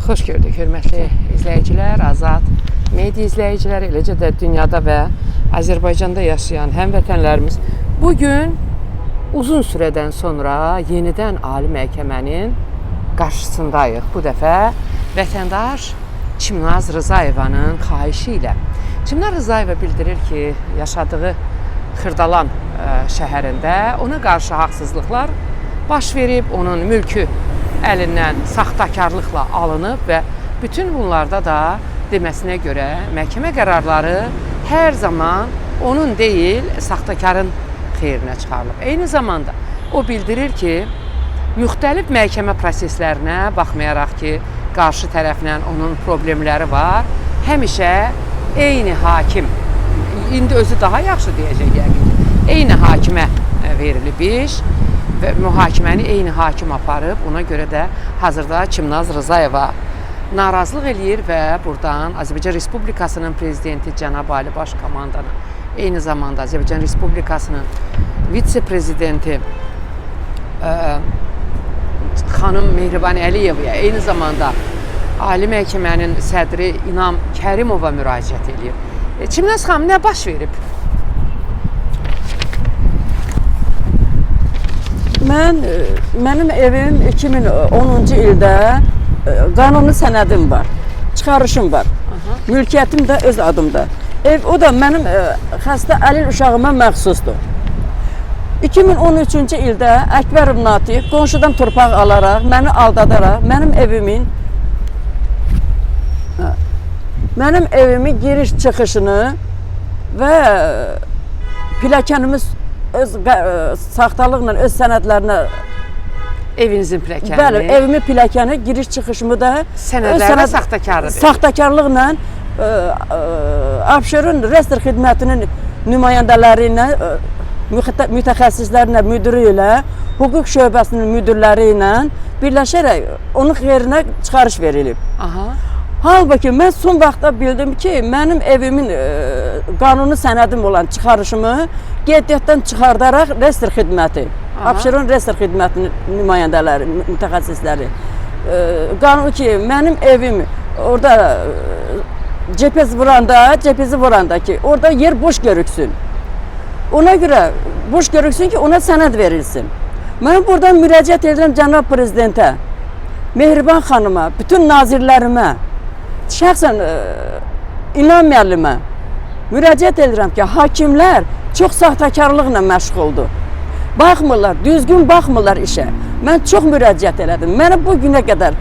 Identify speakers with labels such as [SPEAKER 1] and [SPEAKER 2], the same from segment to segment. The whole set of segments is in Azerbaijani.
[SPEAKER 1] Xoş gördük, hörmətli izləyicilər, Azad media izləyiciləri, eləcə də dünyada və Azərbaycanda yaşayan həmvətənlərimiz. Bu gün uzun sürədən sonra yenidən Ali Məhkəmənin qarşısındayıq. Bu dəfə vətəndaş Çimnaz Rzayevanın xahişi ilə. Çimnaz Rzayeva bildirir ki, yaşadığı Xırdalan şəhərində ona qarşı haqsızlıqlar baş verib, onun mülkü əlindən saxtakarlıqla alınıb və bütün bunlarda da deməsinə görə məhkəmə qərarları hər zaman onun deyil, saxtakarın xeyrinə çıxarılıb. Eyni zamanda o bildirir ki, müxtəlif məhkəmə proseslərinə baxmayaraq ki, qarşı tərəflə onun problemləri var, həmişə eyni hakim, indi özü daha yaxşı deyəcək yəqin ki, eyni hakimə verilib iş və mühakiməni eyni hakim aparıb. Ona görə də hazırda Çimnaz Rzayeva narazılıq eləyir və buradan Azərbaycan Respublikasının prezidenti cənab Ali Baş Komandanı, eyni zamanda Azərbaycan Respublikasının vitse-prezidenti xanım Mehriban Əliyevaya, eyni zamanda Ali Məhkəmənin sədri İnam Kərimova müraciət eləyir. Çimnaz xanım, nə baş verib?
[SPEAKER 2] Mənim evim 2010-cu ildə qanuni sənədim var, çıxarışım var. Aha. Mülkiyyətim də öz adımda. Ev o da mənim xəstə əlil uşağıma məxsusdur. 2013-cü ildə Əkbərov Natiq qonşudan torpaq alaraq, məni aldadaraq mənim evimin giriş çıxışını və pilləkənimiz öz saxtalıqla öz sənədlərinə,
[SPEAKER 1] evinizin pilləkənini,
[SPEAKER 2] bəli, evimin pilləkəni, giriş çıxışımı da
[SPEAKER 1] sənədlərə saxtakarlıq,
[SPEAKER 2] saxtakarlıqla Abşeron restr xidmətinin nümayəndələri ilə, mütəxəssislərlə, müdürü ilə, hüquq şöbəsinin müdürləri ilə birləşərək onun xeyrinə çıxarış verilib. Aha. Halbuki mən son vaxtda bildim ki, mənim evimin qanuni sənədim olan çıxarışımı qeydiyyatdan çıxardaraq restr xidməti, Abşeron restr xidmətinin nümayəndələri, mütəxəssisləri, qanun ki, mənim evim orada GPS vuranda ki, orada yer boş görüksün. Ona görə boş görüksün ki, ona sənəd verilsin. Mən buradan müraciət edirəm cənab prezidentə, Mehriban xanıma, bütün nazirlərimə, şəxsən İnam müəllimə müraciət edirəm ki, hakimlər çox saxtakarlıqla məşğuldur. Baxmırlar, düzgün baxmırlar işə. Mən çox müraciət elədim. Məni bu günə qədər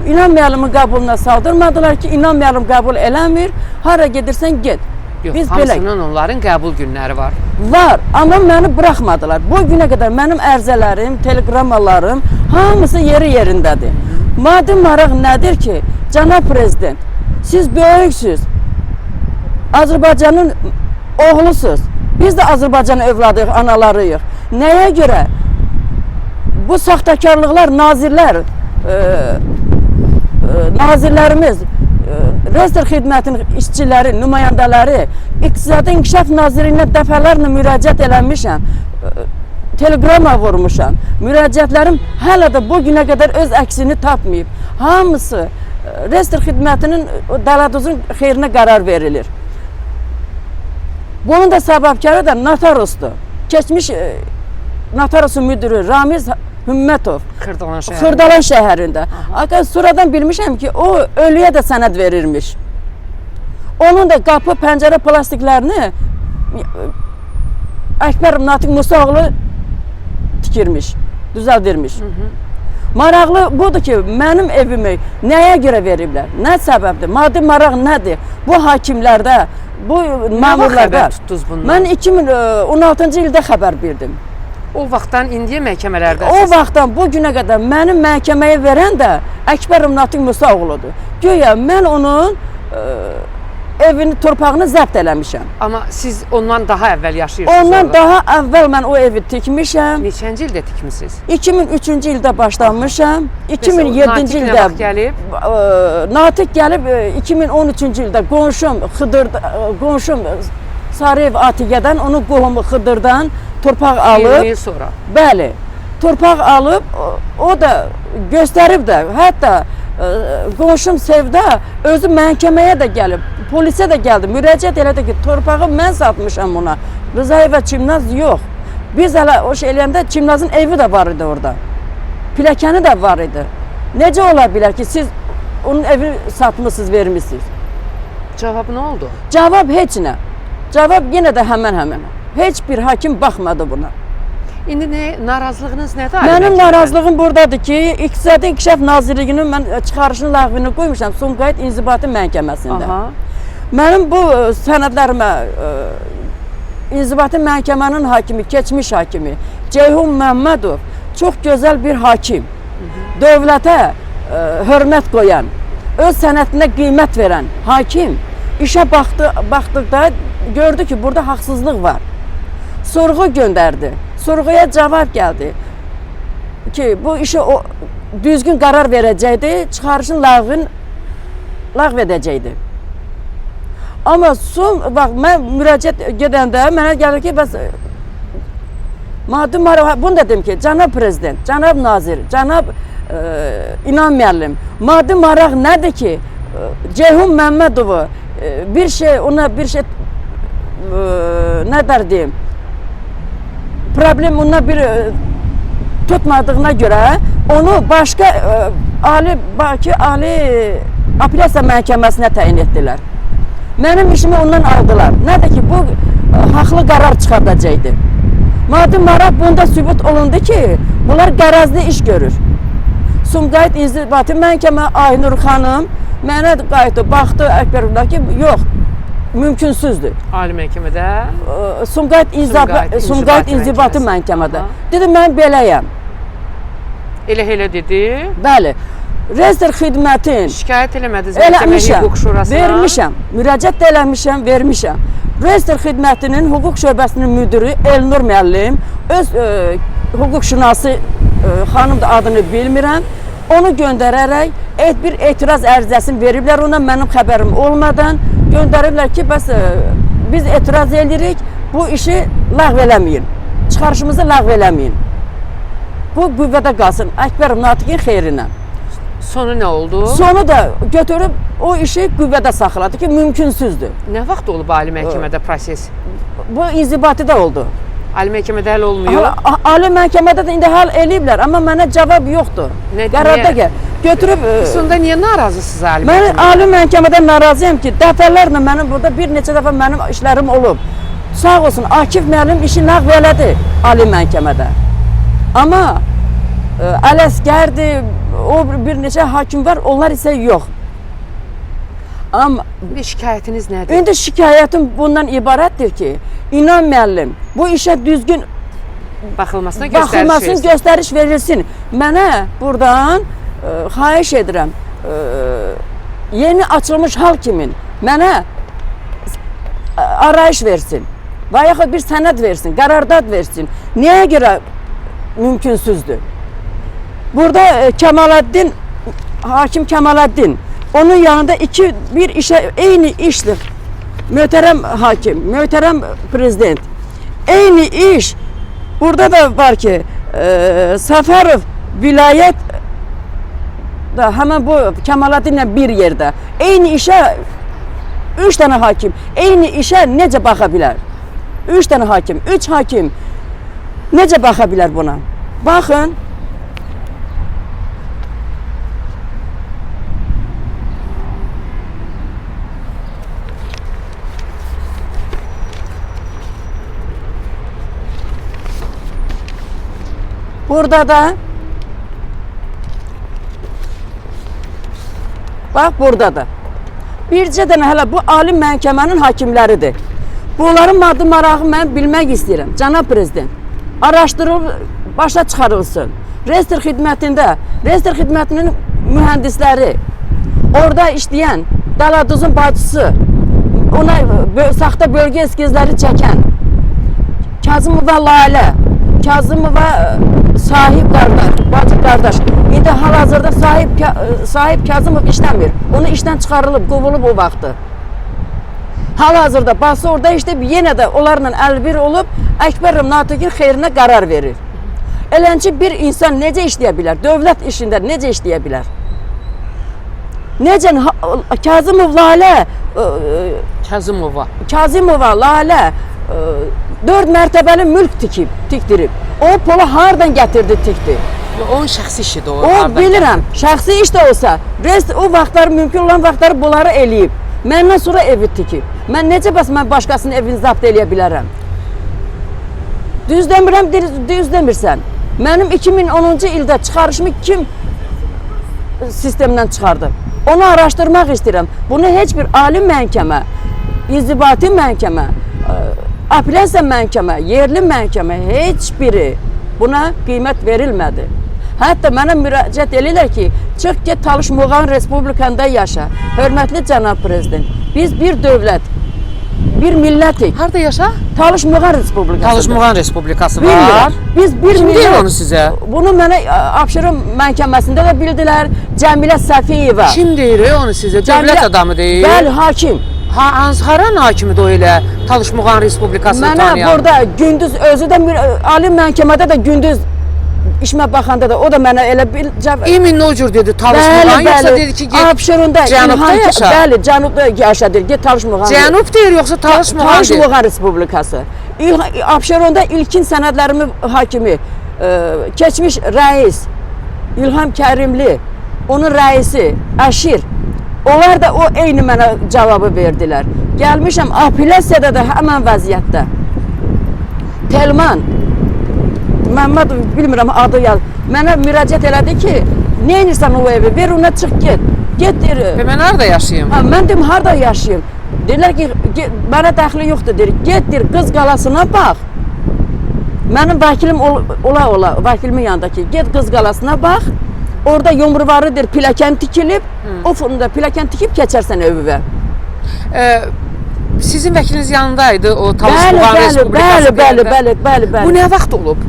[SPEAKER 2] İnam müəllimin qəbuluna saldırmadılar ki, İnam müəllim qəbul eləmir. Hara gedirsən, get.
[SPEAKER 1] Yox, biz hamısının belə onların qəbul günləri var.
[SPEAKER 2] Var, amma məni buraxmadılar. Bu günə qədər mənim ərizələrim, teleqrammalarım hamısı yeri yerindədir. Maddi maraq nədir ki, cənab prezident, siz böyüksünüz, Azərbaycanın oğlusunuz, biz də Azərbaycanın övladıyıq, analarıyıq. Nəyə görə bu saxtakarlıqlar, nazirlər, nazirlərimiz, restr xidmətinin işçiləri, nümayəndələri, İqtisadi İnkişaf Nazirliyinə dəfələrlə müraciət eləmişəm, teleqramma vurmuşam. Müraciətlərim hələ də bu günə qədər öz əksini tapmayıb. Hamısı restr xidmətinin dələduzun xeyrinə qərar verilir. Bunun da səbəbkarı da notariusdur. Keçmiş notariusun müdürü Ramiz Hümmətov.
[SPEAKER 1] Xırdalan şəhərində.
[SPEAKER 2] Xırdalan şəhərində. Aka, sonradan bilmişəm ki, o ölüyə də sənəd verirmiş. Onun da qapı, pəncərə plastiklərini Əkbər Natiq Musaoğlu tikirmiş, düzəldirmiş. Hı -hı. Maraqlı budur ki, mənim evimi nəyə görə veriblər? Nə səbəbdir? Maddi maraq nədir? Bu hakimlərdə, bu məmurlarda.
[SPEAKER 1] Nə xəbər tutdunuz bundan?
[SPEAKER 2] Mən 2016-cı ildə xəbər bildim.
[SPEAKER 1] O vaxtdan indiyə məhkəmələrdə?
[SPEAKER 2] O vaxtdan bu günə qədər mənim məhkəməyə verən də Əkbər Natiq Musaoğludur. Güya mən onun evini, torpağını zəbt eləmişəm.
[SPEAKER 1] Amma siz ondan daha əvvəl yaşayırsınız.
[SPEAKER 2] Ondan
[SPEAKER 1] orada.
[SPEAKER 2] Daha əvvəl mən o evi tikmişəm.
[SPEAKER 1] Neçənci ildə tikmisiniz?
[SPEAKER 2] 2003-cü ildə başlamışam. 2007-ci ildə
[SPEAKER 1] Natiq nə vaxt gəlib?
[SPEAKER 2] Natiq gəlib 2013-cü ildə qonşum qonşum Sarıyev Atiqədən, onun qohumu Xıdırdan torpaq alıb.
[SPEAKER 1] 20 il sonra.
[SPEAKER 2] Bəli. Torpaq alıb, o da göstərib də, hətta Qonşum Sevda özü məhkəməyə də gəlib, polisə də gəldi, müraciət elədi ki, torpağı mən satmışam ona. Rızayeva Çimnaz yox. Biz hələ o şey eləyəndə Çimnazın evi də var idi orada. Pilləkəni də var idi. Necə ola bilər ki, siz onun evi satmısınız, vermişsiniz?
[SPEAKER 1] Cavab nə oldu?
[SPEAKER 2] Cavab heç nə. Cavab yenə də həmən-həmən. Heç bir hakim baxmadı buna.
[SPEAKER 1] İndi nə narazılığınız nədir? Ali
[SPEAKER 2] Mənim
[SPEAKER 1] məhkəmədən?
[SPEAKER 2] narazılığım buradadır ki, İqtisadi İnkişaf Nazirliyinin mən çıxarışın ləğvini qoymuşam Sumqayıt İnzibati Məhkəməsində.
[SPEAKER 1] Aha.
[SPEAKER 2] Mənim bu sənədlərimə İnzibati Məhkəmənin hakimi, keçmiş hakimi Ceyhun Məmmədov çox gözəl bir hakim. Dövlətə hörmət qoyan, öz sənətinə qiymət verən hakim işə baxdıqda gördü ki, burada haqsızlıq var. Sorğu göndərdi. Sorğuya cavab gəldi ki, bu işə o düzgün qərar verəcəkdi, çıxarışın ləğv edəcəkdi. Amma son vaxt mən müraciət gedəndə mənə gəlir ki, bəs maddi maraq, bunu da dedim ki, cənab prezident, cənab nazir, cənab İnam müəllim, maddi maraq nədir ki, Ceyhun Məmmədovu bir şey, ona bir şey nə der deyim, problem ona bir tutmadığına görə onu başqa Ali Bakı Ali Apellyasiya Məhkəməsinə təyin etdilər. Mənim işimi ondan aldılar. Nədir ki, bu haqlı qərar çıxardacaqdı. Maddi maraq bunda sübut olundu ki, bunlar qərəzli iş görür. Sumqayıt İnzibati Məhkəmə Aynur xanım mənə qayıtdı, baxdı Əkbərovda ki, yox, mümkünsüzdür.
[SPEAKER 1] Ali məhkəmədə
[SPEAKER 2] Sumqayıt Sumqayıt İnzibati Məhkəmədə. Dedi, mən beləyəm.
[SPEAKER 1] Elə dedi.
[SPEAKER 2] Bəli. Reyestr xidmətin
[SPEAKER 1] şikayət eləmədiniz məhkəmə hüquq şurasına?
[SPEAKER 2] Vermişəm. Müraciət də eləmişəm, vermişəm. Reyestr xidmətinin hüquq şöbəsinin müdiri Elnur müəllim öz hüquqşünası xanım da adını bilmirəm, onu göndərərək bir etiraz ərizəsini veriblər ona mənim xəbərim olmadan göndəriblər ki, bəs biz etiraz edirik, bu işi ləğv eləməyin, çıxarışımızı ləğv eləməyin. Bu qüvvədə qalsın Əkbərov Natiqin xeyrinə.
[SPEAKER 1] Sonu nə oldu?
[SPEAKER 2] Sonu da götürüb o işi qüvvədə saxladı ki, mümkünsüzdür.
[SPEAKER 1] Nə vaxt olub Ali məhkəmədə proses?
[SPEAKER 2] Bu inzibatidə oldu.
[SPEAKER 1] Ali məhkəmədə həll olmuyor?
[SPEAKER 2] Ali məhkəmədə də indi həll eləyiblər, amma mənə cavab yoxdur. Qərarda gəl. Götürüb...
[SPEAKER 1] Sonda niyə narazısınız Ali məhkəmədə?
[SPEAKER 2] Mən Ali məhkəmədə narazıyam ki, dəfələrlə mənim burada bir neçə dəfə mənim işlərim olub. Sağ olsun, Akif müəllim işi ləğv elədi Ali məhkəmədə. Amma Ələsgərdir, o bir neçə hakim var, onlar isə yox. Amma
[SPEAKER 1] İndi şikayətiniz nədir?
[SPEAKER 2] İndi şikayətim bundan ibarətdir ki, İnam müəllim, bu işə düzgün
[SPEAKER 1] baxılmasına göstəriş
[SPEAKER 2] verilsin. Mənə buradan xahiş edirəm, yeni açılmış hal kimin mənə arayış versin və yaxud bir sənəd versin, qərardad versin. Niyə görə mümkünsüzdür? Burada Kəmaləddin, hakim Kəmaləddin, onun yanında bir işə, eyni işdir. Möhtərəm hakim, möhtərəm prezident. Eyni iş, burada da var ki, Səfərov vilayət da həmən bu Kəmaləddinlə bir yerdə. Eyni işə, 3 dənə hakim, eyni işə necə baxa bilər? 3 dənə hakim, 3 hakim necə baxa bilər buna? Baxın. Burada da, bax burada da. Bircə dənə hələ bu ali məhkəmənin hakimləridir. Bunların maddi marağı mən bilmək istəyirəm. Cənab prezident, araşdırılıb, başa çıxarılsın. Reyestr xidmətində, reyestr xidmətinin mühəndisləri, orada işləyən Daladuzun bacısı, ona saxta bölgə eskizləri çəkən Kazımova Lalə, Kazımova sahib qardaş, bacı qardaş. İndi hal-hazırda sahib Kazımov işləmir. Onu işdən çıxarılıb, qovulub o vaxtı. Hal-hazırda bası orada işləyib, yenə də onlarla əlbir olub Əkbərov Natiqin xeyrinə qərar verir. Elənçi bir insan necə işləyə bilər? Dövlət işində necə işləyə bilər? Necə Kazımov Lalə,
[SPEAKER 1] Kazımova.
[SPEAKER 2] Kazımova Lalə 4 mərtəbəli mülk tikib, tikdirib. O pulu hardan gətirdi, tikdi?
[SPEAKER 1] Onun şəxsi işidir o.
[SPEAKER 2] O bilirəm, şəxsi iş də olsa, rest o vaxtlar mümkün olan vaxtları bunları eləyib. Məndən sonra evi tikib. Mən necə bəs mən başqasının evini zabt eləyə bilərəm? Düz demirəm, düz demirsən. Mənim 2010-cu ildə çıxarışımı kim sistemdən çıxardı? Onu araşdırmaq istəyirəm. Bunu heç bir ali məhkəmə, inzibati məhkəmə, apellyasiya məhkəmə, yerli məhkəmə heç biri buna qiymət verilmədi. Hətta mənə müraciət eləyirlər ki, çıx get Talış-Muğan Respublikanda yaşa. Hörmətli cənab prezident, biz bir dövlət, bir millətik.
[SPEAKER 1] Harda yaşa?
[SPEAKER 2] Talış-Muğan Respublikası.
[SPEAKER 1] Talış-Muğan Respublikası var.
[SPEAKER 2] Bilmirəm. Biz bir
[SPEAKER 1] Kim deyir
[SPEAKER 2] millət.
[SPEAKER 1] onu sizə?
[SPEAKER 2] Bunu mənə Abşeron məhkəməsində də bildilər. Cəmilə Səfiyeva.
[SPEAKER 1] Kim deyir onu sizə? Dövlət adamı deyir.
[SPEAKER 2] Bəli, hakim.
[SPEAKER 1] Ha, hansı haranın hakimidir o elə Talış-Muğan Respublikasını
[SPEAKER 2] Mənə
[SPEAKER 1] tanıyan?
[SPEAKER 2] burada gündüz özü də ali məhkəmədə də gündüz işimə baxanda da o da mənə elə bil cavab.
[SPEAKER 1] İmin o cür dedi Talış-Muğan, yoxsa dedi ki, get
[SPEAKER 2] Abşeronda
[SPEAKER 1] Cənubda yaşa?
[SPEAKER 2] Bəli, cənubda yaşa deyir. Get Talış-Muğan.
[SPEAKER 1] Cənub deyir yoxsa Talış-Muğan deyir?
[SPEAKER 2] Talış-Muğan Respublikası. Abşeronda ilkin sənədlərimi hakimi, keçmiş rəis İlham Kərimli, onun rəisi Əşir. Onlar da o eyni mənə cavabı verdilər. Gəlmişəm apellyasiyada da həmən vəziyyətdə. Telman Məmmədov, bilmirəm adı yaz. Mənə müraciət elədi ki, nə edirsən o evi? Ver ona çıx get. Get deyir.
[SPEAKER 1] Və mən harada yaşayım?
[SPEAKER 2] Ha, mən deyim harda yaşayım? Deyirlər ki, mənə dəxli yoxdur deyir. Get deyir Qız Qalasına bax. Mənim vəkilim ola vəkilimin yanındakı. Get Qız Qalasına bax. Orada yumruvarı deyir pilləkən tikilib. O fonda pilləkən tikib keçərsən evə.
[SPEAKER 1] Sizin vəkiliniz yanındaydı o
[SPEAKER 2] Bəli,
[SPEAKER 1] Talış-Muğan
[SPEAKER 2] bəli,
[SPEAKER 1] Respublikası
[SPEAKER 2] bəli, bəli,
[SPEAKER 1] deyəndə.
[SPEAKER 2] bəli, bəli, bəli.
[SPEAKER 1] Bu nə vaxt olub?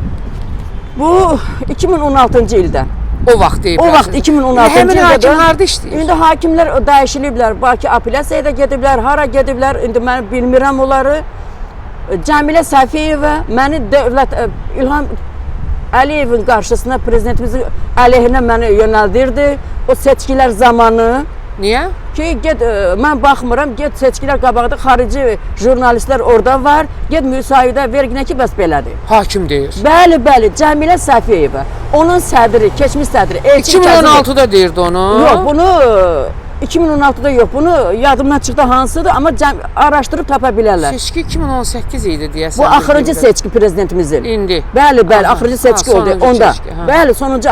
[SPEAKER 2] Bu 2016-cı ildə.
[SPEAKER 1] O vaxt deyiblər.
[SPEAKER 2] O vaxt 2016-cı
[SPEAKER 1] Həmin
[SPEAKER 2] ildə
[SPEAKER 1] hakim
[SPEAKER 2] də-
[SPEAKER 1] harda işləyir?
[SPEAKER 2] İndi hakimlər dəyişiliblər. Bakı apellyasiyaya da gediblər, hara gediblər, indi mən bilmirəm onları. Cəmilə Səfiyeva məni dövlət İlham Əliyevin qarşısına prezidentimizin əleyhinə məni yönəldirdi. O seçkilər zamanı
[SPEAKER 1] Niyə?
[SPEAKER 2] ki, get mən baxmıram, get seçkilər qabaqda xarici jurnalistlər orada var. Get müsahidə ver ki, bəs belədir.
[SPEAKER 1] Hakim deyir.
[SPEAKER 2] Bəli, bəli, Cəmilə Səfiyeva. Onun sədri, keçmiş sədri Elçin Kazımov.
[SPEAKER 1] 2016-da deyirdi onu.
[SPEAKER 2] Yox, bunu 2016-da yox, bunu yadımdan çıxdı hansıdır, amma araşdırıb tapa bilərlər.
[SPEAKER 1] Seçki 2018 idi deyəsən.
[SPEAKER 2] Bu axırıncı
[SPEAKER 1] dediyimdə.
[SPEAKER 2] seçki prezidentimizin.
[SPEAKER 1] İndi.
[SPEAKER 2] Bəli, bəli,
[SPEAKER 1] Aha,
[SPEAKER 2] axırıncı seçki
[SPEAKER 1] ha,
[SPEAKER 2] oldu
[SPEAKER 1] sonuncu
[SPEAKER 2] onda.
[SPEAKER 1] seçki, ha.
[SPEAKER 2] Bəli, sonuncu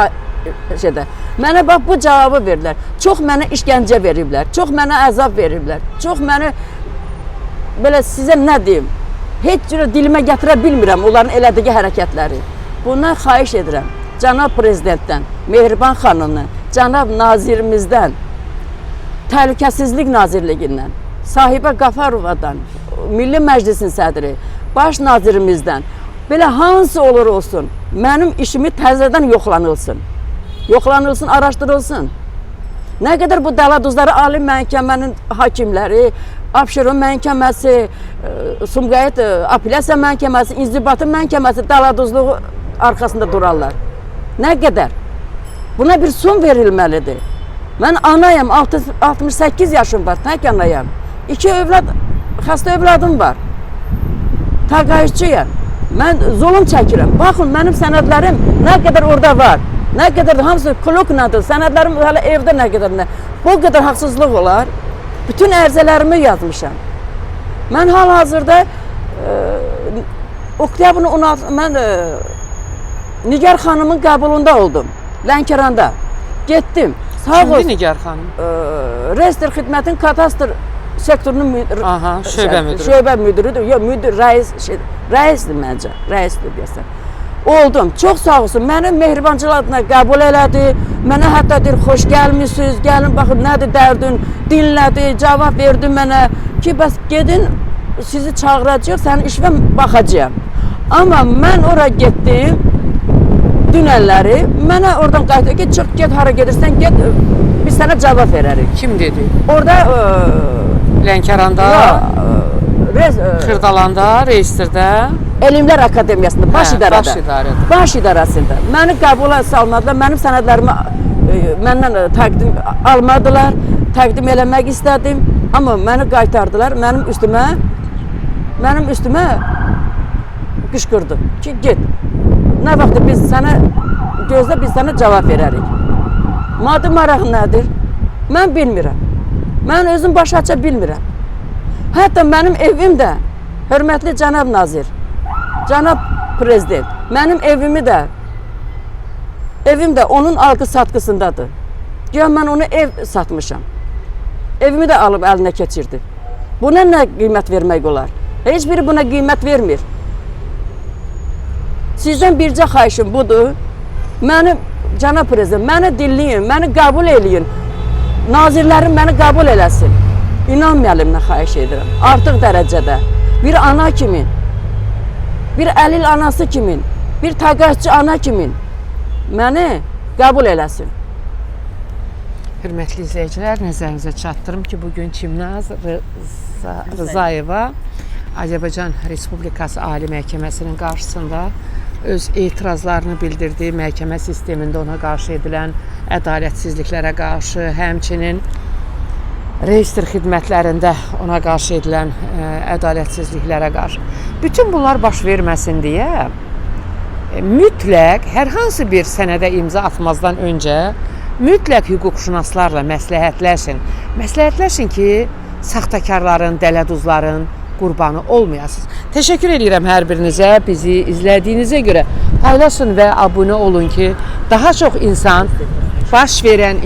[SPEAKER 2] şeydə. Mənə bax bu cavabı verdilər. Çox mənə işgəncə veriblər, çox mənə əzab veriblər. Çox məni belə sizə nə deyim? Heç cürə dilimə gətirə bilmirəm onların elədiyi hərəkətləri. Bundan xahiş edirəm cənab prezidentdən, Mehriban xanımdan, cənab nazirimizdən, Təhlükəsizlik Nazirliyindən, Sahibə Qafarovadan, Milli Məclisin sədri, baş nazirimizdən, belə hansı olur olsun, mənim işimi təzədən yoxlanılsın. Yoxlanılsın, araşdırılsın. Nə qədər bu dələduzları Ali Məhkəmənin hakimləri, Abşeron məhkəməsi, Sumqayıt Apellyasiya məhkəməsi, İnzibati məhkəməsi dələduzluğu arxasında durarlar. Nə qədər? Buna bir son verilməlidir. Mən anayam, 68 yaşım var, tək anayam. 2 övlad, xəstə övladım var. Təqaüdçüyəm. Mən zulüm çəkirəm. Baxın, mənim sənədlərim nə qədər orada var. Nə qədər də hamısı kloknadır. Sənədlərim hələ evdə nə qədər nə. Bu qədər haqsızlıq olar. Bütün ərizələrimi yazmışam. Mən hal-hazırda oktyabrın 16 mən Nigar xanımın qəbulunda oldum. Lənkəranda. Getdim. Sağ
[SPEAKER 1] Kimdir
[SPEAKER 2] olsun.
[SPEAKER 1] Nigar xanım?
[SPEAKER 2] Reyestr xidmətin kadastr sektorunun müdürü.
[SPEAKER 1] Aha, şöbə müdürü.
[SPEAKER 2] Şöbə müdürüdür. Yox, müdür, rəis, rəisdir məncə. Rəisdir deyəsən. Oldum. Çox sağ olsun. Məni mehribancılıqla qəbul elədi. Mənə hətta deyir, xoş gəlmisiniz, gəlin baxın nədir dərdin, dinlədi, cavab verdi mənə ki, bəs gedin sizi çağıracaq, sənin işinə baxacağam. Amma mən ora getdim, dünənləri, mənə oradan qayıtdı ki, çıx get hara gedirsən, get, biz sənə cavab verərik.
[SPEAKER 1] Kim dedi?
[SPEAKER 2] Orada
[SPEAKER 1] Lənkəranda, Xırdalanda, reyestrdə,
[SPEAKER 2] Elmlər Akademiyasında, baş
[SPEAKER 1] Hə,
[SPEAKER 2] idarədə.
[SPEAKER 1] baş idarədə.
[SPEAKER 2] Baş idarəsində. Məni qəbula salmadılar, mənim sənədlərimi məndən təqdim almadılar. təqdim eləmək istədim, amma məni qaytardılar. Mənim üstümə qışqırdı ki, get. Nə vaxt biz sənə gözlə, biz sənə cavab verərik. Maddi maraq nədir? Mən bilmirəm. Mən özüm baş aça bilmirəm. Hətta mənim evim də, hörmətli cənab nazir, cənab prezident, mənim evimi də, evim də onun alqı-satqısındadır. Güya mən onu ev satmışam. Evimi də alıb əlinə keçirdi. Buna nə qiymət vermək olar? Heç biri buna qiymət vermir. Sizdən bircə xahişim budur. Məni, cənab prezident, məni dinləyin, məni qəbul eləyin. Nazirlərim məni qəbul eləsin. İlham müəllimdən xahiş edirəm. Artıq dərəcədə bir ana kimi, bir əlil anası kimi, bir təqaüdçü ana kimi məni qəbul eləsin.
[SPEAKER 1] Hörmətli izləyicilər, nəzərinizə çatdırım ki, bugün Çimnaz Rzayeva Azərbaycan Respublikası Ali Məhkəməsinin qarşısında öz etirazlarını bildirdi. Məhkəmə sistemində ona qarşı edilən ədalətsizliklərə qarşı, həmçinin reyestr xidmətlərində ona qarşı edilən ədalətsizliklərə qarşı. Bütün bunlar baş verməsin deyə mütləq hər hansı bir sənədə imza atmazdan öncə mütləq hüquqşünaslarla məsləhətləşin. Məsləhətləşin ki, saxtakarların, dələduzların qurbanı olmayasınız. Təşəkkür edirəm hər birinizə bizi izlədiyinizə görə. Paylaşın və abunə olun ki, daha çox insan baş verən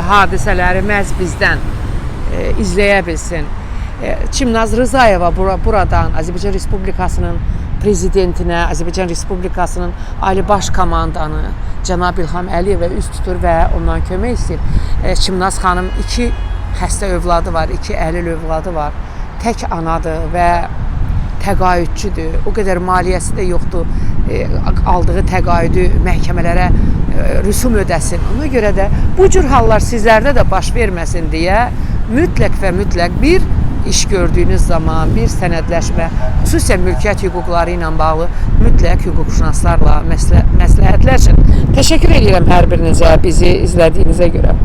[SPEAKER 1] hadisələri məhz bizdən izləyə bilsin. Çimnaz Rzayeva buradan Azərbaycan Respublikasının prezidentinə, Azərbaycan Respublikasının Ali Baş Komandanı cənab İlham Əliyevə üz tutur və ondan kömək istəyir. Çimnaz xanım 2 xəstə övladı var, 2 əlil övladı var. Tək anadır və təqaüdçüdür. O qədər maliyyəsi də yoxdur. Aldığı təqaüdü məhkəmələrə rüsum ödəsin. Ona görə də bu cür hallar sizlərdə də baş verməsin deyə mütləq və mütləq bir iş gördüyünüz zaman bir sənədləşmə, xüsusən mülkiyyət hüquqları ilə bağlı mütləq hüquqşünaslarla məsləhətləşin. Təşəkkür edirəm hər birinizə bizi izlədiyinizə görə.